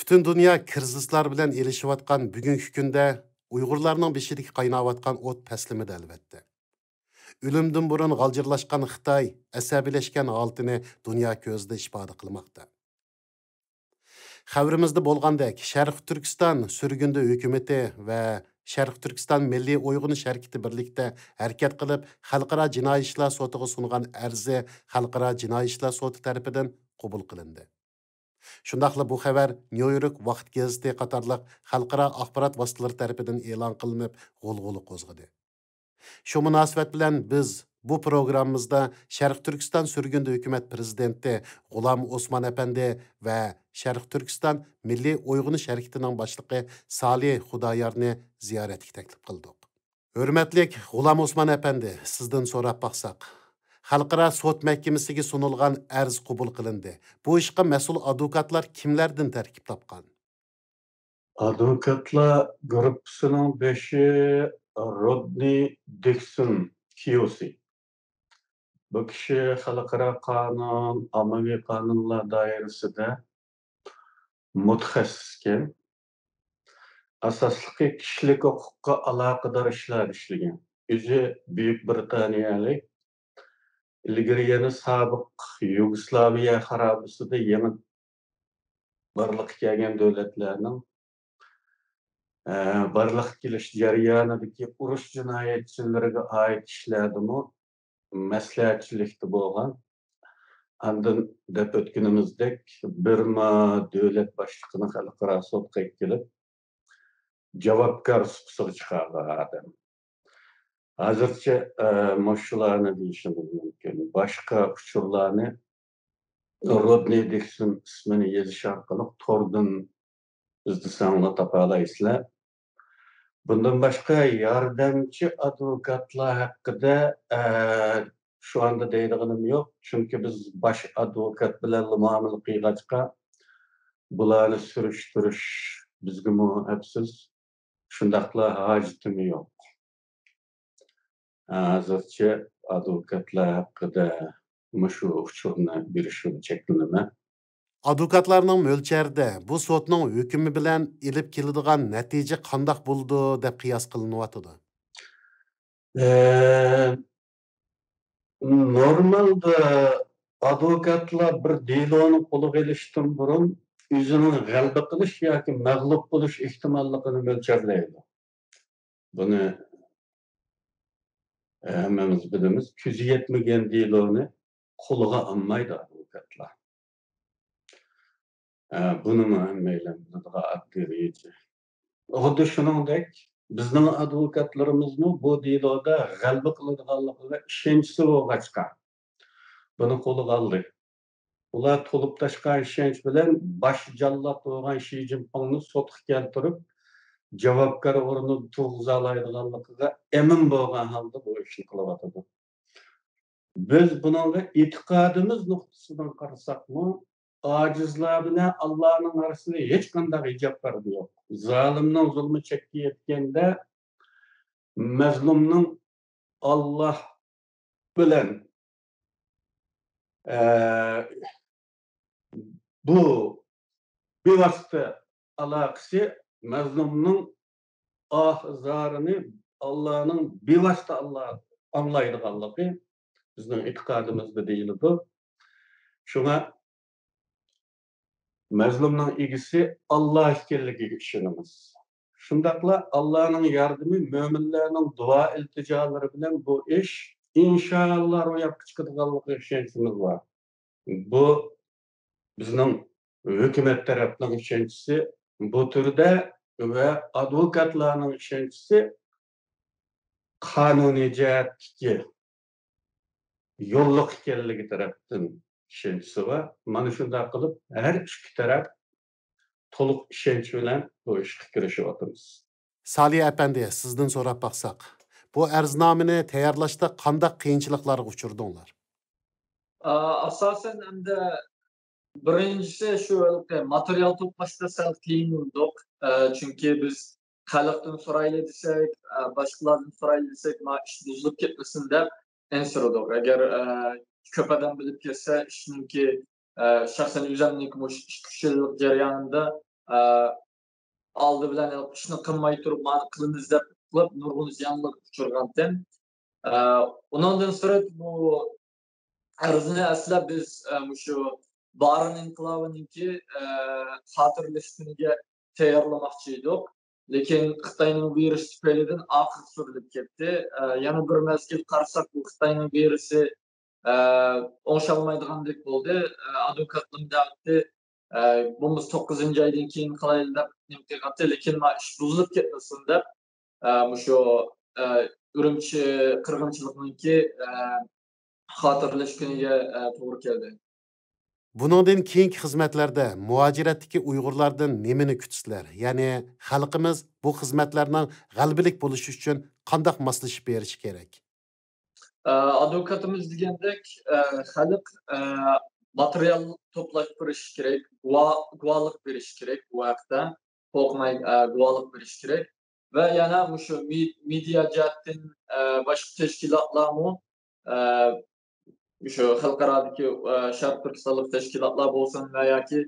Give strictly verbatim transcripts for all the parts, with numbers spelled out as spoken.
پۈتۈن دۇنيا كىرىزىسلار بىلەن ئېلىشىۋاتقان بۈگۈنكى كۈندە ئۇيغۇرلارنىڭ بېشىدىكى قايناۋاتقان ئوت پەسلىمىدە، ئەلۋەتتە. ئۆلۈمدىن بۇرۇن غالجىرلاشقان خىتاي ئەسەبىيلەشكەن ھالىتىنى دۇنيا كۆزىدە ئىپادە قىلماقتا. خەۋىرىمىزدە بولغاندەك، شەرقىي تۈركىستان سۈرگۈندە ھۆكۈمىتى ۋە شەرقىي تۈركىستان مىللىي ئويغىنىش ھەرىكىتى بىرلىكتە ھەرىكەت قىلىپ، خەلقئارا جىنايى ئىشلار سوتىغا سۇنغان ئەرزى خەلقئارا جىنايى ئىشلار سوتى تەرىپىدىن قوبۇل قىلىندى. شۇنداقلا بۇ خەۋەر نيۇ يورك ۋاقىت گېزىتى قاتارلىق خەلقئارا ئاخبارات ۋاسىتىلىرى تەرىپىدىن ئېلان قىلىنىپ، غۇلغۇلا قوزغىدى. شۇ مۇناسىۋەت بىلەن بىز بۇ پروگراممىمىزدا شەرقىي تۈركىستان سۈرگۈندە ھۆكۈمەت پىرېزىدېنتى غۇلام ئوسمان ئەپەندى ۋە شەرقىي تۈركىستان مىللىي ئويغىنىش ھەرىكىتىنىڭ باشلىقى سالىھ خۇدايارنى زىيارەتكە تەكلىپ قىلدۇق. ھۆرمەتلىك غۇلام ئوسمان ئەپەندى، سىزدىن سوراپ باقساق، خەلقئارا سوت مەھكىمىسىگە سۇنۇلغان ئەرز قوبۇل قىلىندى. بۇ ئىشقا مەسئۇل ئادۋوكاتلار كىملەردىن تەركىب تاپقان؟ ئادۋوكاتلار گۇرۇپپىسىنىڭ بېشى رودنى دىكسون، كيۇسى. بۇ كىشى خەلقئارا قانۇن، ئاممىۋى قانۇنلار دائىرىسىدە مۇتەخەسسىسكەن. ئاساسلىقى كىشىلىك ھوقۇققا ئالاقىدار ئىشلاردا ئىشلىگەن. ئۆزى بۈيۈك بىرىتانىيەلىك. ئىلگىرى يەنە سابىق يۇگوسلاۋىيە خارابىسىدا يېڭى بارلىققا كەلگەن دۆلەتلەرنىڭ، ئە، بارلىققا كېلىش جەريانىدىكى ئۇرۇش جىنايەتچىلىرىگە ئائىت ئىشلاردىمۇ مەسلىھەتچىلىكتە بولغان. ئاندىن دەپ ئۆتكىنىمىزدەك، بىرما دۆلەت باشلىقىنى خەلقئارا سوتقا ئەكېلىپ، جاۋابكار سۇپىسىغا چىقارغان ئادەم. ھازىرچە، ئە، مۇشۇلارنى دېيىشىمىز مۇمكىن. باشقا ئۇچۇرلارنى رودنى دىكسون ئىسمىنى يېزىش ئارقىلىق توردىن ئىزدىسەڭلار تاپالايسىلەر. بۇندىن باشقا ياردەمچى ئادۋوكاتلار ھەققىدە، ئە، شۇ ئاندا دەيدىغىنىم يوق. چۈنكى بىز باش ئادۋوكات بىلەنلا مۇئامىلە قىلغاچقا، بۇلارنى سۈرۈشتۈرۈش بىزگىمۇ ھەپسىز. شۇنداقلا ھاجىتىمۇ يوق. ھازىرچە ئادۋوكاتلار ھەققىدە مۇشۇ ئۇچۇرنى بېرىش بىلەن چەكلىنىمەن. ئادۋوكاتلارنىڭ مۆلچەردە بۇ سوتنىڭ ھۆكمى بىلەن ئېلىپ كېلىدىغان نەتىجە قانداق بولىدۇ دەپ قىياس قىلىنىۋاتىدۇ. ئە، نورمالدا ئادۋوكاتلار بىر دېلونى قولىغا ئېلىشتىن بۇرۇن ئۆزىنىڭ غەلىبە قىلىش ياكى مەغلۇپ بولۇش ئېھتىماللىقىنى مۆلچەرلەيدۇ. بۇنى ھەممىمىز بىلىمىز. كۆزى يەتمىگەن دېلونى قولىغا ئالمايدۇ ئادۋوكاتلار. ئە، بۇنىمۇ ھەممەيلەن بىلىدىغان ئاددىي رېجە. خۇددى شۇنىڭدەك، بىزنىڭ ئادۋوكاتلىرىمىزمۇ بۇ دېلودا غەلىبە قىلىدىغانلىقىغا ئىشەنچىسى بولغاچقا، بۇنى قولىغا ئالدى. ئۇلار تولۇپ تاشقان ئىشەنچ بىلەن باش جاللات بولغان شى جىنپىڭنى سوتقا كەلتۈرۈپ، جاۋابكار ئورنىدا تۇرغۇزالايدىغانلىقىغا ئەمىن بولغان ھالدا بۇ ئىشنى قىلىۋاتىدۇ. بىز بۇنىڭغا ئېتىقادىمىز نۇقتىسىدىن قارىساقمۇ، ئاجىزلار بىلەن ئاللانىڭ ئارىسىدا ھېچقانداق ھىجاب پەردە يوق. زالىمنىڭ زۇلمى چەككە يەتكەندە، مەزلۇمنىڭ ئاللا بىلەن، ئە، بۇ بىۋاسىتە ئالاقىسى مەزلۇمنىڭ ئاھ-زارىنى ئاللانىڭ بىۋاسىتە ئاللا-، ئاڭلايدىغانلىقى بىزنىڭ ئېتىقادىمىزدا دېيىلىدۇ. شۇڭا مەزلۇمنىڭ ئىگىسى ئاللا ئىكەنلىكىگە ئىشىنىمىز. شۇنداقلا ئاللانىڭ ياردىمى، مۆمىنلەرنىڭ دۇئا ئىلتىجالىرى بىلەن بۇ ئىش ئىنشائاللا روياپقا چىقىدىغانلىقىغا ئىشەنچىمىز بار. بۇ بىزنىڭ ھۆكۈمەت تەرەپنىڭ ئىشەنچىسى بۇ تۈردە ۋە ئادۋوكاتلارنىڭ ئىشەنچىسى قانۇنىي جەھەتتىكى يوللۇق ئىكەنلىكى تەرەپتىن ئىشەنچىسى بار. مانا شۇنداق قىلىپ ھەر ئىككى تەرەپ تولۇق ئىشەنچ بىلەن بۇ ئىشقا كىرىشىۋاتىمىز. سالىھ ئەپەندى، سىزدىن سوراپ باقساق، بۇ ئەرزنامىنى تەييارلاشتا قانداق قىيىنچىلىقلارغا ئۇچرىدىڭلار؟ ئا، ئاساسەن ئەمدى بىرىنچىسى شۇ ھېلىقى ماتېرىيال توپلاشتا سەل قىينىلدۇق. ئە، چۈنكى بىز خەلقتىن سورايلى دېسەك، ئە، باشقىلاردىن سورايلى دېسەك، ما ئىش بۇزۇلۇپ كەتمىسۇن دەپ ئەنسىرىدۇق. ئەگەر، ئە، كۆپ ئادەم بىلىپ كەتسە ئىشنىڭكى، ئە، شەخسەن ئۆزۈمنىڭكى مۇشۇ ئىككى، ئۈچ يىللىق جەريانىدا، ئە، ئالدى بىلەن ئىشنى قىلماي تۇرۇپ، مانا قىلىمىز دەپ قىلىپ، نۇرغۇن زىيانلارغا ئۇچرىغانتىم. ئە، ئۇنىڭدىن سىرت بۇ ئەرزنى ئەسلى بىز، ئە، مۇشۇ بارىن ئىنقىلابىنىڭكى، ئە، خاتىرىلەش كۈنىگە تەييارلىماقچى ئىدۇق. لېكىن خىتاينىڭ ۋىرۇسى تۈپەيلىدىن ئارقىغا سۈرۈلۈپ كەتتى. ئە، يەنە بىر مەزگىل قارىساق، بۇ خىتاينىڭ ۋىرۇسى، ئە، ئوڭشالمايدىغاندەك بولدى. ئە، ئادۋوكاتلىرىم دەۋەتتى. ئە، بولمىسا توققۇزىنچى ئايدىن كېيىن قىلايلى دەپ نېمە قىلغانتى، لېكىن ما ئىش بۇزۇلۇپ كەتمىسۇن دەپ، ئە، مۇشۇ، ئە، ئۈرۈمچى قىرغىنچىلىقنىڭكى، ئە، خاتىرىلەش كۈنىگە، ئە، توغرا كەلدى. بۇنىڭدىن كېيىنكى خىزمەتلەردە مۇھاجىرەتتىكى ئۇيغۇرلاردىن نېمىنى كۈتىسىلەر؟ يەنى خەلقىمىز بۇ خىزمەتلەرنىڭ غەلىبىلىك بولۇشى ئۈچۈن قانداق ماسلىشىپ بېرىشى كېرەك؟ ئە، ئادۋوكاتىمىز دېگەندەك، ئە، خەلق، ئە، ماتېرىيال توپلاپ بېرىشى كېرەك، گۇۋا-، گۇۋاھلىق بېرىشى كېرەك بۇ ھەقتە. قورقماي، ئە، گۇۋاھلىق بېرىشى كېرەك. ۋە يەنە مۇشۇ مې-، مېدىيا جەھەتتىن، ئە، باشقا تەشكىلاتلارمۇ، ئە، مۇشۇ خەلقئارادىكى، ئە، شەرقىي تۈركىستانلىق تەشكىلاتلار بولسۇن ۋە ياكى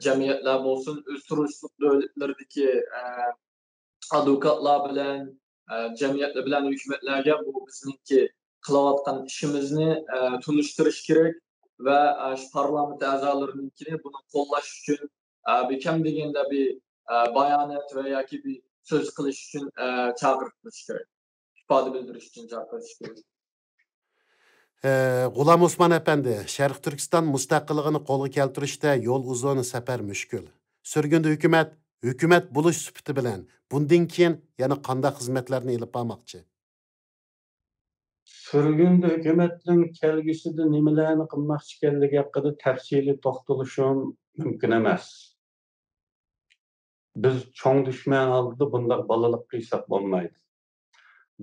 جەمئىيەتلەر بولسۇن، ئۆز تۇرۇشلۇق دۆلەتلىرىدىكى، ئە، ئادۋوكاتلار بىلەن، ئە، جەمئىيەتلەر بىلەن ھۆكۈمەتلەرگە بۇ بىزنىڭكى قىلىۋاتقان ئىشىمىزنى، ئە، تونۇشتۇرۇش كېرەك ۋە، ئە، شۇ پارلامېنت ئەزالىرىنىڭكىنى بۇنى قوللاش ئۈچۈن، ئە، بىر كەم دېگەندە بىر، ئە، بايانات ۋە ياكى بىر سۆز قىلىش ئۈچۈن، ئە، چاقىرىق قىلىش كېرەك. ئىپادە بىلدۈرۈش ئۈچۈن چاقىرىش كېرەك. ئە، غۇلام ئوسمان ئەپەندى، شەرقىي تۈركىستان مۇستەقىللىقىنى قولغا كەلتۈرۈشتە يول ئۇزۇن، سەپەر مۈشكۈل. سۈرگۈندە ھۆكۈمەت، ھۆكۈمەت بولۇش سۈپىتى بىلەن بۇندىن كېيىن يەنە قانداق خىزمەتلەرنى ئېلىپ بارماقچى؟ سۈرگۈندە ھۆكۈمەتنىڭ كەلگۈسىدە نېمىلەرنى قىلماقچى ئىكەنلىكى ھەققىدە تەپسىلىي توختىلىشىم مۇمكىن ئەمەس. بىز چوڭ دۈشمەن ئالدىدا بۇنداق بالىلىق قىلساق بولمايدۇ.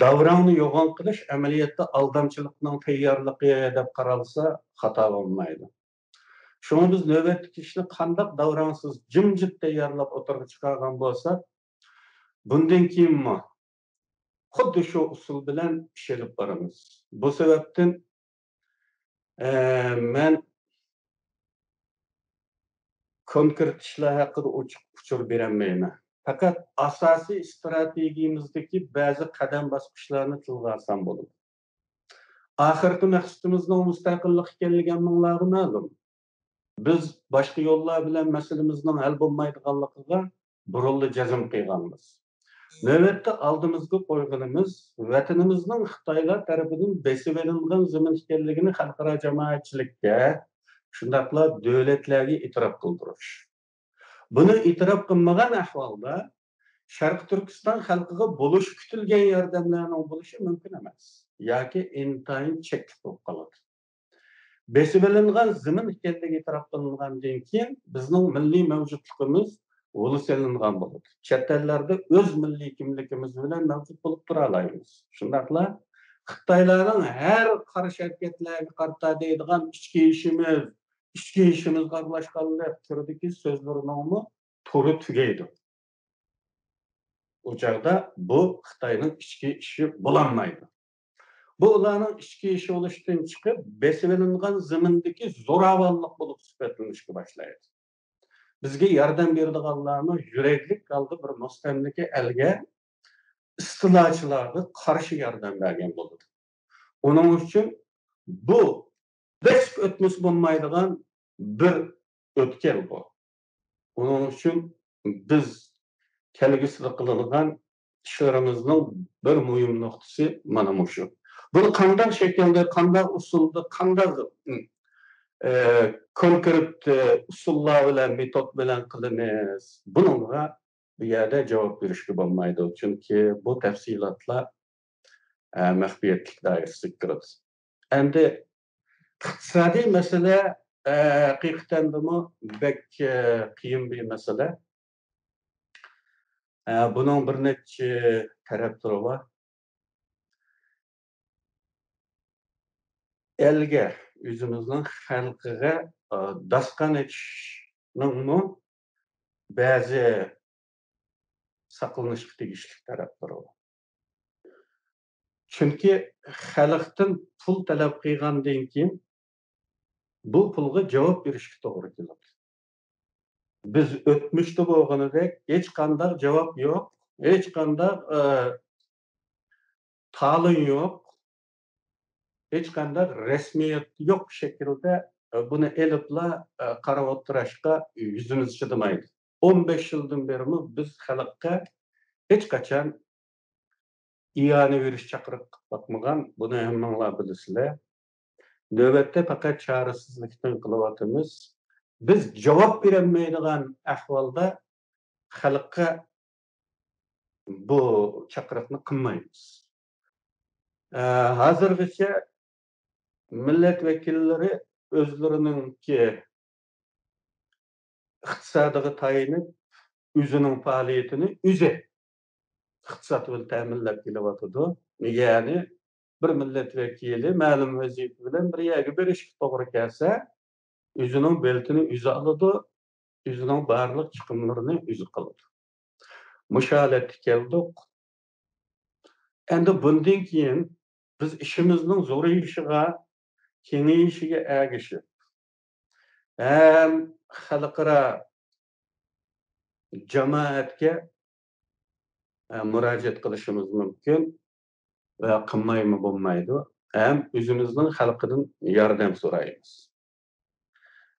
داۋراڭنى يوغان قىلىش ئەمەلىيەتتە ئالدامچىلىقنىڭ تەييارلىقى دەپ قارالسا خاتا بولمايدۇ. شۇڭا بىز نۆۋەتتىكى ئىشنى قانداق داۋراڭسىز، جىمجىت تەييارلاپ ئوتتۇرىغا چىقارغان بولساق، بۇندىن كېيىنمۇ خۇددى شۇ ئۇسۇل بىلەن ئىش ئېلىپ بارىمىز. بۇ سەۋەبتىن، ئە، مەن كونكرېت ئىشلار ھەققىدە ئوچۇق ئۇچۇر بېرەلمەيمەن. پەقەت ئاساسىي ئىستراتېگىيىمىزدىكى بەزى قەدەم باسقۇچلارنى تىلغا ئالسام بولىدۇ. ئاخىرقى مەقسىتىمىزنىڭ مۇستەقىللىق ئىكەنلىكى ھەممىڭلارغا مەلۇم. بىز باشقا يوللار بىلەن مەسىلىمىزنىڭ ھەل بولمايدىغانلىقىغا بۇرۇنلا جەزم قىلغانمىز. نۆۋەتتە ئالدىمىزغا قويغىنىمىز ۋەتىنىمىزنىڭ خىتايلار تەرىپىدىن بېسىۋېلىنغان زېمىن ئىكەنلىكىنى خەلقئارا جامائەتچىلىككە، شۇنداقلا دۆلەتلەرگە ئېتىراپ قىلدۇرۇش. بۇنى ئېتىراپ قىلمىغان ئەھۋالدا شەرقىي تۈركىستان خەلقىگە بولۇشى كۈتۈلگەن ياردەملەرنىڭ بولۇشى مۇمكىن ئەمەس ياكى ئىنتايىن چەكلىك بولۇپ قالىدۇ. بېسىۋېلىنغان زېمىن ئىكەنلىكى ئېتىراپ قىلىنغاندىن كېيىن، بىزنىڭ مىللىي مەۋجۇتلۇقىمىز غول سېلىنغان بولىدۇ. چەت ئەللەردە ئۆز مىللىي كىملىكىمىز بىلەن مەۋجۇت بولۇپ تۇرالايمىز. شۇنداقلا خىتايلارنىڭ ھەر قارشى ھەرىكەتلەرگە قارىتا دەيدىغان ئىچكى ئىشىمىز، ئىچكى ئىشىمىزغا ئارىلاشقانلىق تۈرىدىكى سۆزلىرىنىڭمۇ تورى تۈگەيدۇ. ئۇ چاغدا بۇ خىتاينىڭ ئىچكى ئىشى بولالمايدۇ. بۇ ئۇلارنىڭ ئىچكى ئىشى بولۇشتىن چىقىپ، بېسىۋېلىنغان زېمىندىكى زوراۋانلىق بولۇپ سۈپەتلىنىشكە باشلايدۇ. بىزگە ياردەم بېرىدىغانلارمۇ يۈرەكلىك ھالدا بىر مۇستەملىكە ئەلگە، ئىستىلاچىلارغا قارشى ياردەم بەرگەن بولىدۇ. ئۇنىڭ ئۈچۈن بۇ بېسىپ ئۆتمىسە بولمايدىغان بىر ئۆتكەل بۇ. ئۇنىڭ ئۈچۈن بىز كەلگۈسىدە قىلىدىغان ئىشلىرىمىزنىڭ بىر مۇھىم نۇقتىسى مانا مۇشۇ. بۇنى قانداق شەكىلدە، قانداق ئۇسۇلدا، قانداق، ئى، كونكرېت، ئى، ئۇسۇللار بىلەن، مېتود بىلەن قىلىمىز؟ بۇنىڭغا بۇ يەردە جاۋاب بېرىشكە بولمايدۇ. چۈنكى بۇ تەپسىلاتلار، ئە، مەخپىيەتلىك دائىرىسىگە كىرىدۇ. ئەمدى ئىقتىسادىي مەسىلە، ئە، ھەقىقەتەندىمۇ بەك، ئە، قىيىن بىر مەسىلە. ئە، بۇنىڭ بىر نەچچە تەرەپلىرى بار. ئەلگە، ئۆزىمىزنىڭ خەلقىگە، ئە، داستىخان ئېچىشنىڭمۇ بەزى ساقلىنىشقا تېگىشلىك تەرەپلىرى بار. چۈنكى خەلقتىن پۇل تەلەپ قىلغاندىن كېيىن، بۇ پۇلغا جاۋاب بېرىشكە توغرا كېلىدۇ. بىز ئۆتمۈشتە بولغىنىدەك ھېچقانداق جاۋاب يوق، ھېچقانداق، ئە، تالون يوق، ھېچقانداق رەسمىيەت يوق شەكىلدە، ئە، بۇنى ئېلىپلا، ئە، قارا ئولتۇراشقا يۈزىمىز چىدىمايدۇ. ئون بەش يىلدىن بېرىمۇ بىز خەلققە ھېچقاچان ئىئانە بېرىش چاقىرىقى قىلىپ باقمىغان، بۇنى ھەممىڭلار بىلىسىلەر. نۆۋەتتە پەقەت چارىسىزلىكتىن قىلىۋاتىمىز. بىز جاۋاب بېرەلمەيدىغان ئەھۋالدا خەلققە بۇ چاقىرىقنى قىلمايمىز. ئە، ھازىرغىچە مىللەت ۋەكىللىرى ئۆزلىرىنىڭكى ئىقتىسادىغا تايىنىپ، ئۆزىنىڭ پائالىيىتىنى ئۆزى ئىقتىساد بىلەن تەمىنلەپ كېلىۋاتىدۇ. يەنى بىر مىللەت ۋەكىلى مەلۇم ۋەزىپە بىلەن بىر يەرگە بېرىشكە توغرا كەلسە، ئۆزىنىڭ بېلىتىنى ئۆزى ئالىدۇ، ئۆزىنىڭ بارلىق چىقىملىرىنى ئۆزى قىلىدۇ. مۇشۇ ھالەتكە كەلدۇق. ئەمدى بۇندىن كېيىن بىز ئىشىمىزنىڭ زورىيىشىغا، كېڭىيىشىگە ئەگىشىپ، ھەم خەلقئارا جامائەتكە، ئە، مۇراجىئەت قىلىشىمىز مۇمكىن ۋە قىلمايمۇ بولمايدۇ. ھەم ئۆزىمىزنىڭ خەلقىدىن ياردەم سورايمىز.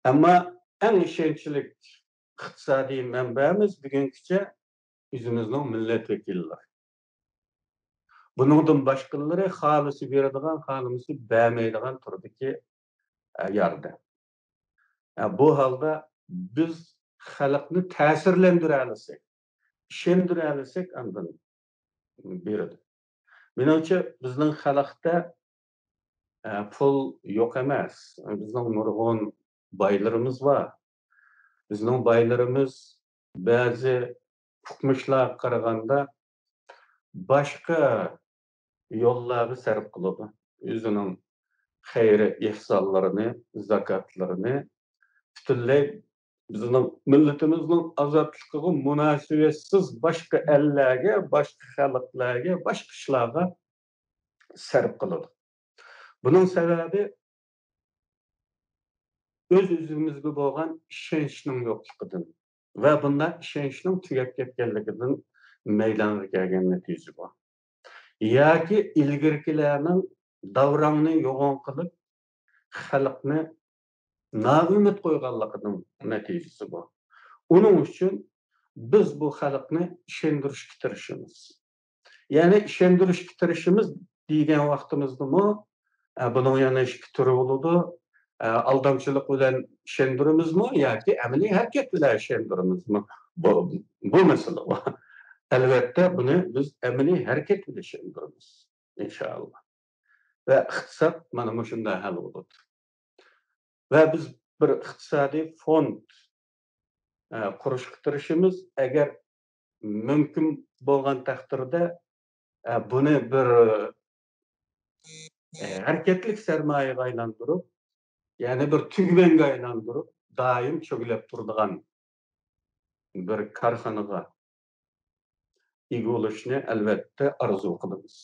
ئەمما ئەڭ ئىشەنچلىك ئىقتىسادىي مەنبەمىز بۈگۈنگىچە ئۆزىمىزنىڭ مىللەت ۋەكىللىرى. بۇنىڭدىن باشقىلىرى خالىسا بېرىدىغان، خالىمىسا بەرمەيدىغان تۈردىكى، ئە، ياردەم. ئە، بۇ ھالدا بىز خەلقنى تەسىرلەندۈرەلىسەك، ئىشەندۈرەلىسەك، ئاندىن بېرىدۇ. مېنىڭچە، بىزنىڭ خەلقتە، ئە، پۇل يوق ئەمەس. بىزنىڭ نۇرغۇن بايلىرىمىز بار. بىزنىڭ بايلىرىمىز بەزى ئۇقمۇشلارغا قارىغاندا باشقا يوللارغا سەرپ قىلىدۇ. ئۆزىنىڭ خەير ئېھسانلىرىنى، زاكاتلىرىنى پۈتۈنلەي بىزنىڭ مىللىتىمىزنىڭ ئازادلىقىغا مۇناسىۋەتسىز باشقا ئەللەرگە، باشقا خەلقلەرگە، باشقا ئىشلارغا سەرپ قىلىدۇ. بۇنىڭ سەۋەبى ئۆز-ئۆزىمىزگە بولغان ئىشەنچنىڭ يوقلۇقىدىن ۋە بۇنداق ئىشەنچنىڭ تۈگەپ كەتكەنلىكىدىن مەيدانغا كەلگەن نەتىجە بۇ. ياكى ئىلگىرىكىلەرنىڭ داۋراڭنى يوغان قىلىپ، خەلقنى نائۈمىد قويغانلىقىنىڭ نەتىجىسى بۇ. ئۇنىڭ ئۈچۈن بىز بۇ خەلقنى ئىشەندۈرۈشكە تىرىشىمىز. يەنى ئىشەندۈرۈشكە تىرىشىمىز دېگەن ۋاقتىمىزدىمۇ، ئە، بۇنىڭ يەنە ئىككى تۈرى بولىدۇ. ئە، ئالدامچىلىق بىلەن ئىشەندۈرىمىزمۇ ياكى ئەمەلىي ھەرىكەت بىلەن ئىشەندۈرىمىزمۇ؟ بۇ، بۇ مەسىلە بار. ئەلۋەتتە، بۇنى بىز ئەمەلىي ھەرىكەت بىلەن ئىشەندۈرىمىز، ئىنشائاللا. ۋە ئىقتىساد مانا مۇشۇنداق ھەل بولىدۇ. ۋە بىز بىر ئىقتىسادىي فوند، ئە، قۇرۇشقا تىرىشىمىز. ئەگەر مۇمكىن بولغان تەقدىردە، ئە، بۇنى بىر، ئە، ھەرىكەتلىك سەرمايىگە ئايلاندۇرۇپ، يەنى بىر تۈگمەنگە ئايلاندۇرۇپ، دائىم چۆگىلەپ تۇرىدىغان بىر كارخانىغا ئىگە بولۇشنى ئەلۋەتتە ئارزۇ قىلىمىز.